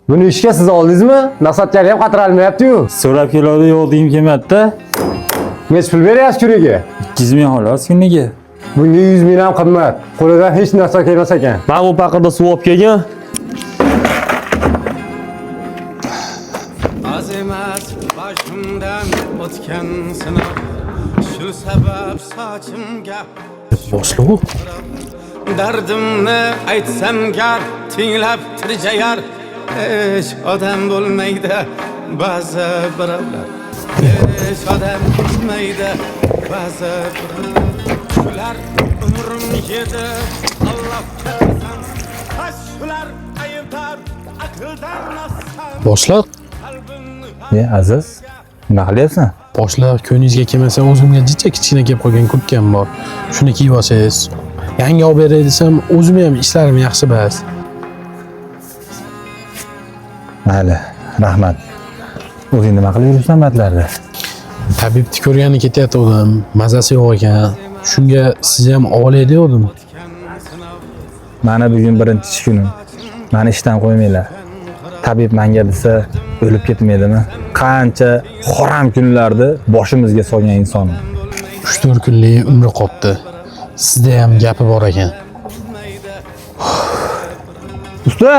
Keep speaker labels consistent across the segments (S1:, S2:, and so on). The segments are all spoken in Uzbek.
S1: Buni ishga siz oldingizmi? Nasatkani ham qatira olmayapti-yu.
S2: So'rab keladi, yo'q degim kelmadida.
S1: Necha pul beryapsiz kuniga?
S2: 200 ming xolos kuniga.
S1: Bunga 100 ming ham qimmat. Qo'lidan hech narsa kelmas ekan.
S3: Mana bu paqirda suv olib kelgin.
S4: Az emas boshimdan o'tgan sinov, shu sabab sochimga
S5: Boshlig'u.
S4: Dardimni aytsam gar tinglab tirjayar hech odam bo'lmaydi ba'zi birovlar, hech odam bo'lmaydi ba'zi birovlar. Shular umrim yedi, Allohga qasam, ha shular aybdor aqldan ozsam.
S5: Boshliq,
S2: E, Aziz, nima qilyapsan?
S5: boshliq, ko'nglingizga kelmasa o'zimga jicha kichkina kelib qolgan kurtkam bor. Shuni kiyib olsangiz. Yangi olib beray desam, o'zim ham ishlarim yaxshi bas.
S2: Mayli, rahmat. O'zing nima qilib yuribsan batlarda?
S5: Tabibni ko'rgani ketayotgandim, mazasi yo'q ekan. Shunga sizni ham olay degandim.
S2: Mani bugun birinchi ish kunim. Mani ishdan qo'ymanglar. Tabib menga desa o'lib ketmaydimi? Qancha xoram kunlarni boshimizga solgan inson.
S5: 3-4 kunlik umri qolibdi. Sizda ham gapi bor ekan.
S1: Usta,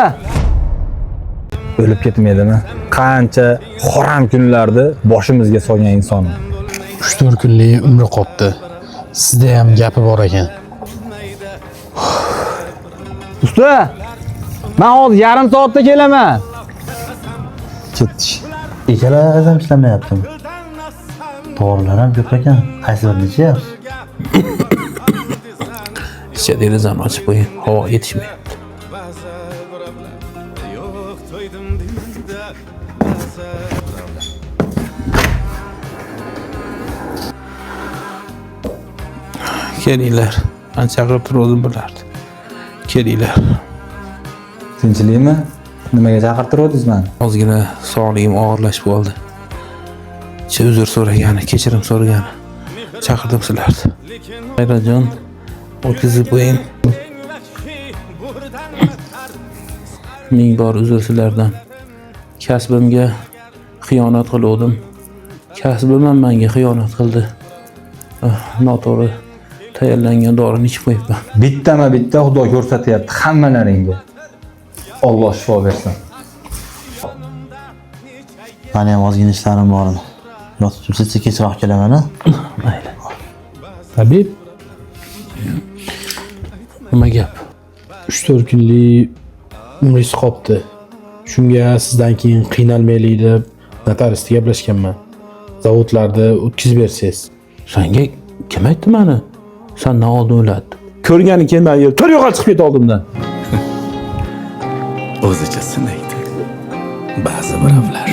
S2: O'lib ketmaydimi? Qancha xoram kunlarni boshimizga solgan inson.
S5: 3-4 kunlik umri qolibdi. Sizda ham gapi bor ekan.
S1: usta. Men hozir yarim soatda kelaman.
S2: Ketdik.
S6: Ikkalasi ham ishlamayaptimi? Dorilar ham ko'p ekan. Qaysi birini ichyapsiz?
S7: Icha derazani ochib qo'ying, havo yetishmayapti.
S4: Ba'zi birovlar yo'q to'ydim deydi ba'zi birovlar.
S7: Kelinglar. Man chaqirib turgandim bularni. Kelinglar.
S2: Tinchlikmi? Nimaga chaqirtiruvdingiz mani?
S7: Ozgina sog'lig'im og'irlashib qoldi. Chi uzr so'ragani, kechirim so'ragani chaqirdim sizlarni. G'ayratjon, o'tkazib qo'ying. Ming bor uzr sizlardan. Kasbimga xiyonat qiluvdim. Kasbim ham menga xiyonat qildi. Noto'g'ri tayyorlangan dorini ichib qo'yibman.
S2: Bittama bitta Xudo ko'rsatyapti hammalaringga. Alloh shifo bersin.
S6: Mani ham ozgina ishlarim bor edi. Yotib tursa kechroq kelaman, a?
S7: Mayli.
S5: Tabib,
S7: Nima gap?
S5: 3-4 kunlik umringiz qolibdi. Shunga sizdan keyin qiynalmaylik deb notariusga gaplashganman. Zavodlarda o'tkazib bersangiz.
S7: Sanga kim aytdi mani? Sandan oldin o'ladi. Ko'rgani kelmay, tur yo'qol chiqib ket oldimdan.
S4: O'zicha sinaydi ba'zi birovlar.